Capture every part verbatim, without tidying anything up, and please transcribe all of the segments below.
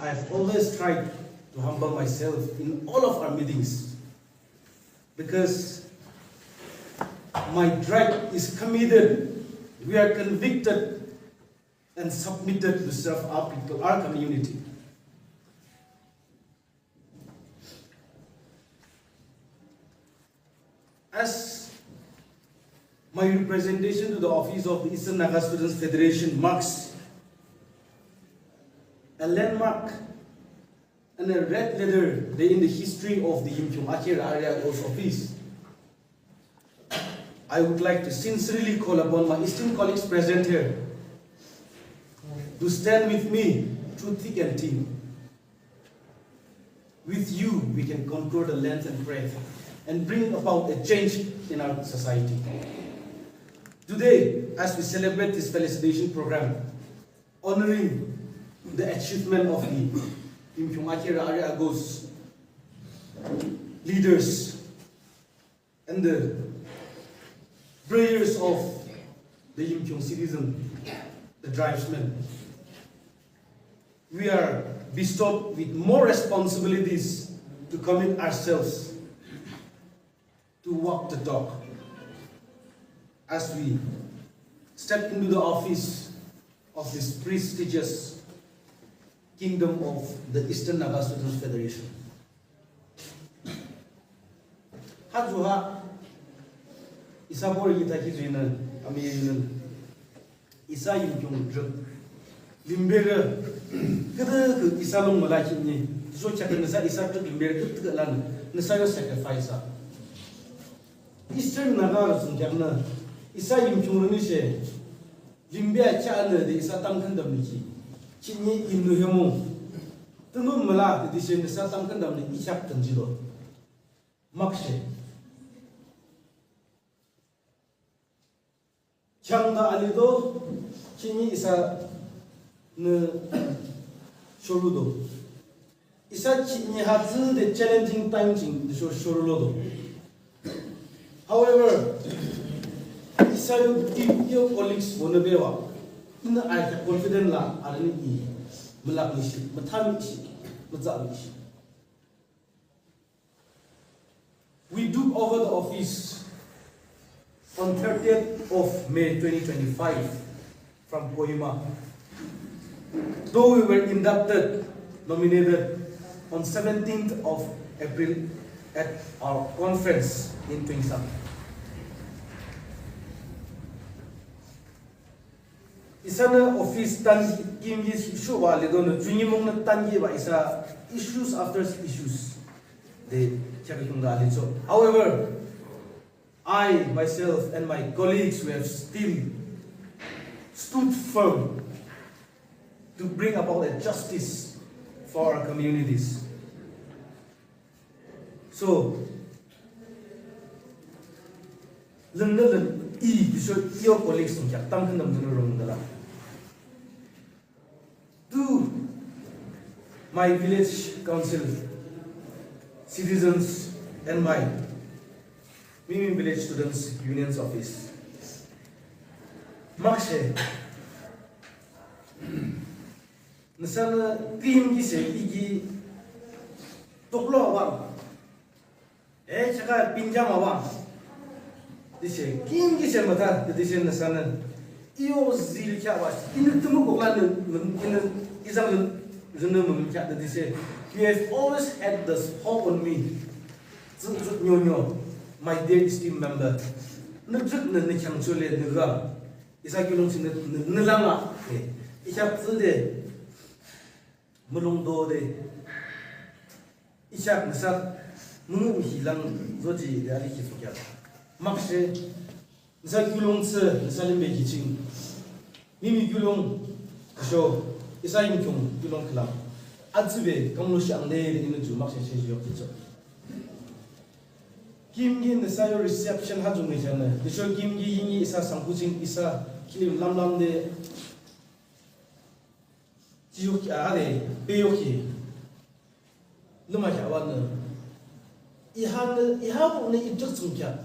I've always tried to humble myself in all of our meetings because my tribe is committed, we are convicted, and submitted to serve our people, our community. As my representation to the office of the Eastern Naga Students Federation marks a landmark and a red letter day in the history of the Yimkhiung Aker Area Agos office, I would like to sincerely call upon my esteemed colleagues present here to stand with me through thick and thin. With you, we can conquer the length and breadth and bring about a change in our society. Today, as we celebrate this felicitation program, honoring the achievement of the Yimkhiung Aker Area Agos leaders and the prayers of the Yimkhiung citizen, the tribesmen, we are bestowed with more responsibilities to commit ourselves to walk the talk as we step into the office of this prestigious kingdom of the Eastern Naga Students Federation. Ha ju ha, isa borü ki thakhi ju inü, amüinü, isa Yimkhiung trük limberü, küdükhüh isa lung müla kini, ju kheakü nüsa isa trük limberü küdükhüh lanü, nüsa yo sacrifice a. Eastern Nagarü thsungkheaknü, isa Yimkhiungrünü she, limbe a kheahnü de isa tamkhüntamnü ki, kini inü hemo, tümü müla de she nüsa tamkhüntamnü i kheak tümjihdo. Makshe. Kheangda alido, kini isanü shorudo. Isa kini ha tsüde challenging time ching de sho-, shorulodo. However, isa yo team, yo colleagues bonü bewa, inü aya confident la, arünü i, mülak nishi, mütha nishi, mütsa nishi. We took over the office on thirtieth of May twenty twenty-five from Kohima, though we were inducted, nominated on seventeenth of April at our conference in Tuensang. Isanü office tankihkhi shuhbah le donü ju nimung tankihbah isa issues after issues de kheakü khiungde alichoh. However, I, myself, and my colleagues, we have still stood firm to bring about a justice for our communities. So, lünnü lün i, tüsho i yo colleagues thsungkheak tamkhüntamnü rungde la. To my village council, citizens, and my Miming Village Students Union's office. Makshe. Nüsanü küyimkishe igi toklo awang. E, chaka pinjam awang. Tüshe küyimkishe mütha, tüshe nüsanü. I yo zil kheahbah, inü tümü kokla nü, inü izang nü, zünü mümkheah tüshe. You have always had this hope on me. Tsü, tsü, nyo, nyo. My dear esteemed member. Nü tsük nü, nü khyang chule nü ga. Isa kiulongthsü nü, nü, nü lang a. E, isa tsü de. Mülung do de. Isa nüsa müngu miki lang zoji de alikhi thsungkheak. Makshe, nüsa kiulongthsü, nüsa limbe kiching. Mimi kiulong, kasho, isa Yimkhiung kiulong khülang. Atsübe, kamlo shi ang de, de inü ju makshe shi yok kicho. Kimgi nüsa yo reception ha ju ngi jana. Tüsho kimgi yingi isa sangkuching isa kilim lamlam de. Jiyokhi a de, peyokhi. Lümakhi awanü. Ihanü, ihabuhnü ijik thsungkheak.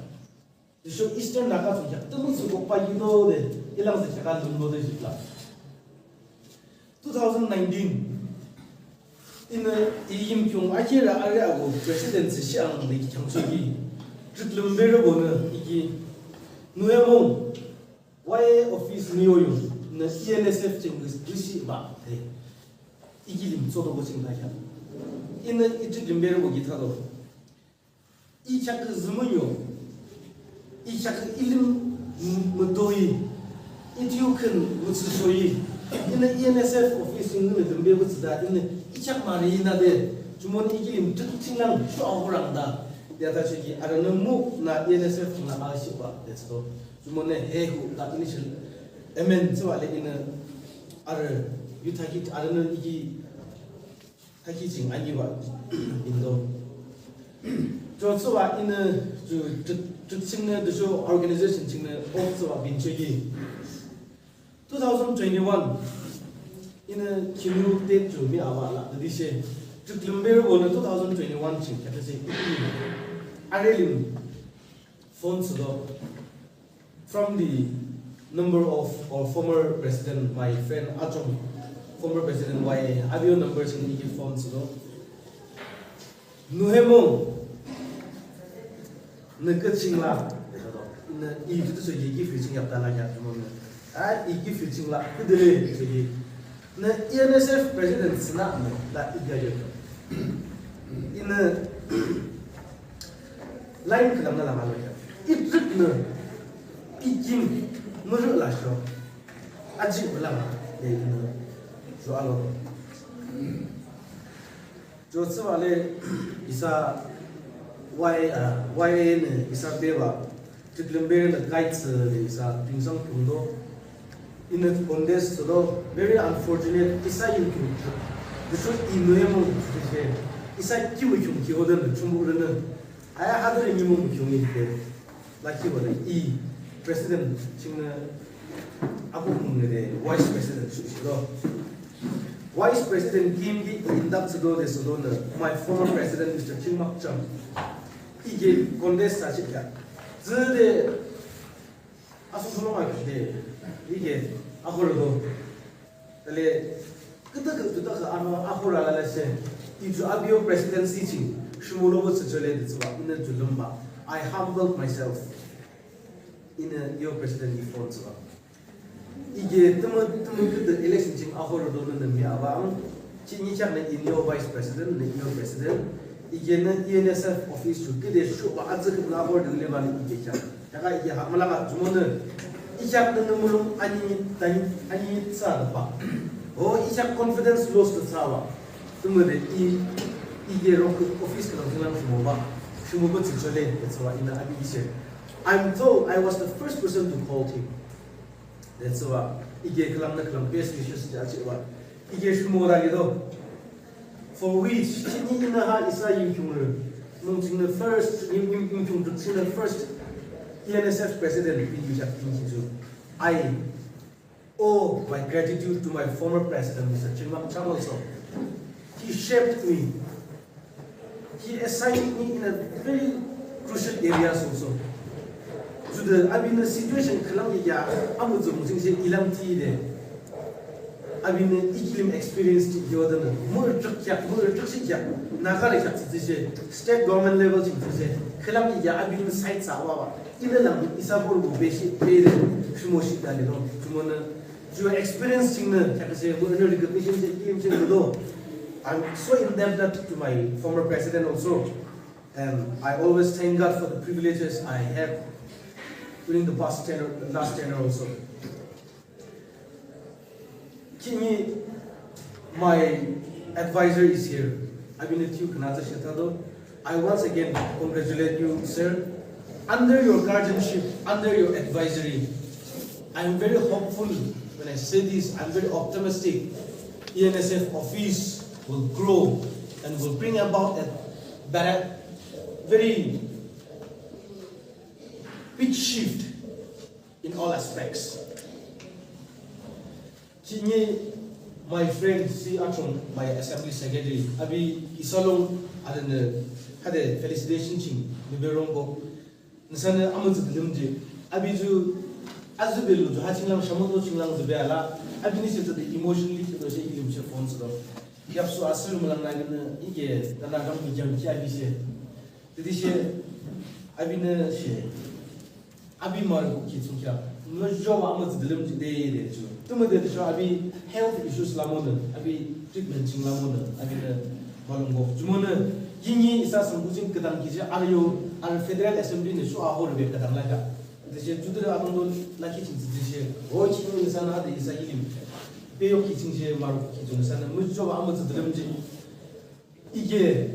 Tüsho Eastern Naga thsungkheak. Tümütsü kokpa yino de, ilang thsungkheak a lümlo de jikla. Two thousand nineteen. Inü i Yimkhiung akhirü arü ago president thsüshihang de ki kheangchoki, trük limberübonü iki, nü emo, why office nü yo yung, nü E N S F ching gü-, güshihbah de. I kilim sotobo ching lakheah. Inü i trük limberübo ki thado, I kheakü zümünyo, I kheakü ilim m-, mütoyi, I thiyu khün mütsüchoyi, inü E N S F office inü limbe mütsüda, inü I kheak marü inü de, jumonü I kilim trük ching lang sho ahorang da, yata cheki, arünü mu na E N S F ching lang ashihbah de thsüdo, jumonü he hu da initial amen thsübah le inü arü, yu thakhi, arünü iki thakhi ching anibah bindo. Ju thsübah inü ju trük, trük chingnü tüsho organization chingnü off thsübah binchoki, two thousand twenty-one inü khinu date ju mi abah la tütüshe, trük limberübonü two thousand twenty-one ching kheaküshe arü lim phone thsüdo. From the number of our former president, my friend Achong, former president Y A, abiyo number ching I ki phone thsüdo. Nü hemo, nü kü ching la, nü I tutu so I ki feel ching yap ta la ya mo nü. A I ki feel ching la, kü de le, so I. Nü E N S F president thsüna nü la I ya yo. Inü line khülang nü la ma lo ya. I trük nü I kim mürü la sho. Aji bula ma de inü jo alo. Jo thsübah le isa Y, uh, Y A nü isa bebah. Trük limberünü guide thsü le isa tingsang pungdo. Inü contest thsüdo, very unfortunate, isa Yimkhiung. Tüsho inü emo tüshe, isa kimükhiung ki oden chumurünü. Aya hadürü nimung khiung ite. Lakhi bale I president chingnü abu mung de vice president shushiro. Vice president kim ki induct thsüdo de thsüdonü, my former president Mister Chingmak Cham. I ke contest thsüchikya. Thsüde Aso solo ma kide, ike, ahoro do. Tale, kete ke tuta ke ano ahoro alala se, iju abiyo presidency ching, shimolobo sechole de thsübah, inü ju lümba. I humbled myself. Inü yo president ni phone thsübah. Ike tümü, tümü kete election ching ahoro do nü mi abang. Chini chak nü inyo vice president, nü inyo president. Ike nü E N S F office chu kete shuba atsü kete ahoro de leba nü ike chak. Yaka ike ha, malaka, jumonü, ichak nü nü mulong ani, tani, ani tsa de pa. O, ichak confidence loss de tsa wa. Tümü de i, ike rok office ke lang lang shimo ba. Shimo ba tsi chole, that's why ina abi ise. I'm told I was the first person to call him. That's why ike khülang nü khülang best wishes ja che wa. Ike shimo da ge do. For which, chini ina ha isa Yimkhiung le. Mung ching the first, Yim, Yim, Yimkhiung to ching the first E N S F president, Pin Yujak Pin Kizu. I owe my gratitude to my former president, Mister Chingmak Cham also. He shaped me. He assigned me in a very crucial areas also. Jude, abinü situation khülang ya, amuzung sing se ilang ti de. Abinü ikilim experience ti yo de nü. Mürü trük yak, mürü trük si yak. Naga le yak ti se. State government level ti se. Khülang ya abinü side sa wa wa. Ina lang isa bor bu beshi, be de. Shimo shi da le no. Shimo nü. Ju experience chingnü, kya kase, mürü nü recognition se, ikilim se do. I'm so indebted to my former president also. And I always thank God for the privileges I had during the past tenure, last tenure also. Kini, my advisor is here. Abinü thiyu khüna thsa shetha do. I once again congratulate you, sir. Under your guardianship, under your advisory, I'm very hopeful when I say this, I'm very optimistic. E N S F office will grow and will bring about a better, very big shift in all aspects. Kini, my friend, si Achong, my assembly secretary, abi isa long, adenü, hade felicitation ching, nibe rongko. Nüsanü amütsü dilim je, abi ju, azu belu ju, ha chinglang, shamoto chinglang ju be ala, abi nüse to de emotionally to de ilim she phone to. Yapsu asürü mülang nangini ike dana rang mi jam kia bise. Tütüshe abinü she. Abi marü ki thsungkheak. Nüjo wa amütsü dilim jide de ju. Tümüde tüsho abi health issues lamonü, abi treatment ching lamonü, abinü malung go. Jumonü yingi isa sangkuchin küdang kije arü yo, arü Federal Assembly nü sho ahorü be küdang laka. Tüshe judürü adungdo laki ching tüshe. O ki nü sana de isa ilim. Be yok ki ching je marü ki ju sana. Nüjo wa amütsü dilim ji. Ike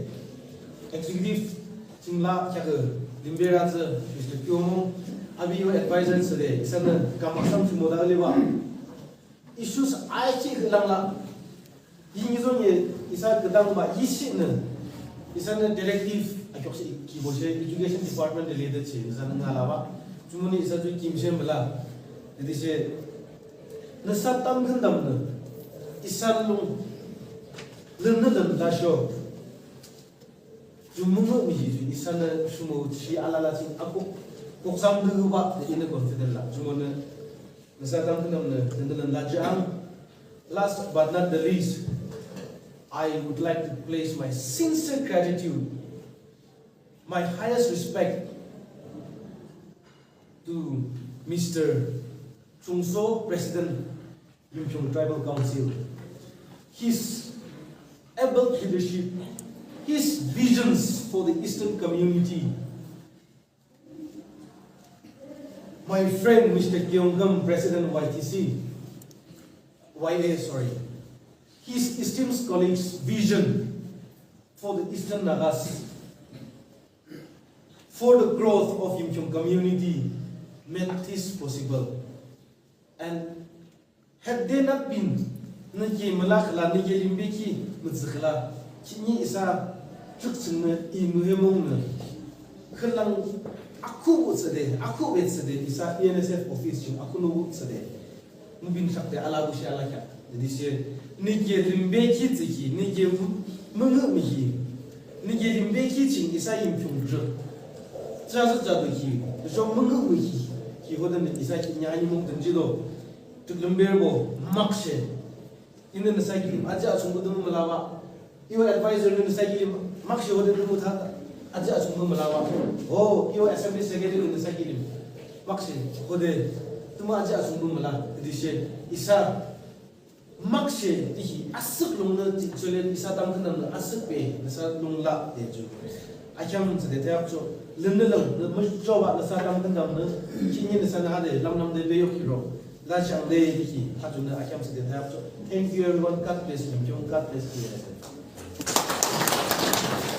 executive ching la kya ke limbe ra tsü Mister Kyo Mong, abi yo advisor tsü de, isanü kamaksam ching moda le ba. Issues ai ki lang la. Yingi zong ye isa küdang ba, yishi nü. Isanü directive, a kyok shi ki bo she, education department related shi, isanü nga la ba. Jumonü isa ju kim she mala. Tütüshe, nüsa tam khün dam nü. Isa lung. Lün nü lün da sho. Ju müngu mi ji ju isanü shumo shi alala ching akuk. Koksam du ba de inü confident la. Jumonü nüsa tam khün dam nü lün nü lün da jang. Last but not the least, I would like to place my sincere gratitude, my highest respect to Mister Chungso, President, Yimkhiung Tribal Council. His able leadership, his visions for the Eastern community. My friend, Mister Keongam, President Y T C, Y A, sorry. His esteemed colleagues' vision for the Eastern Nagas, for the growth of Yimkhiung community made this possible. And had they not been, nü ki müla khüla, nü ki limbe ki mütsü khüla, ki ni isa trük ching nü i mühe mong nü. Khülang akhu tsüde, akhu be tsüde, isa E N S F office ching akhu nü tsüde. Mübin shakde ala bu shi ala kya. Dedi shi, nü ki limbe ki tsü ki, nü ki mü-, müngü mi ki. Nü ki limbe ki ching isa Yimkhiung ju. Tsü tsü tsü du ki, ju müngü mi ki. Ki hoda nü isa ki nya ni mong dün ji do. Tüklümbebo, makshe. Inü nüsa kilim, aji achungbu dümü mülaba. Iwa advisor nü nüsa kilim, makshe hode dümü tha, aji achungbu mülaba. O, iwa assembly secretary nü nüsa kilim. Makshe hode, dümü aji achungbu müla, didishe, isa, makshe, dihi, asük lungnü, ti, chole, isa tam künang nü, asük be, nüsa lungla, de ju. Akhyam tsüde tayap cho, lümnü lüm, nü müchoba, nüsa tam künang nü, kini nüsa nü hade, lam nam de be yok hiro. La chang de ki, ha ju nü akhyam tsüde tayap cho. Thank you everyone. God bless you. God bless you.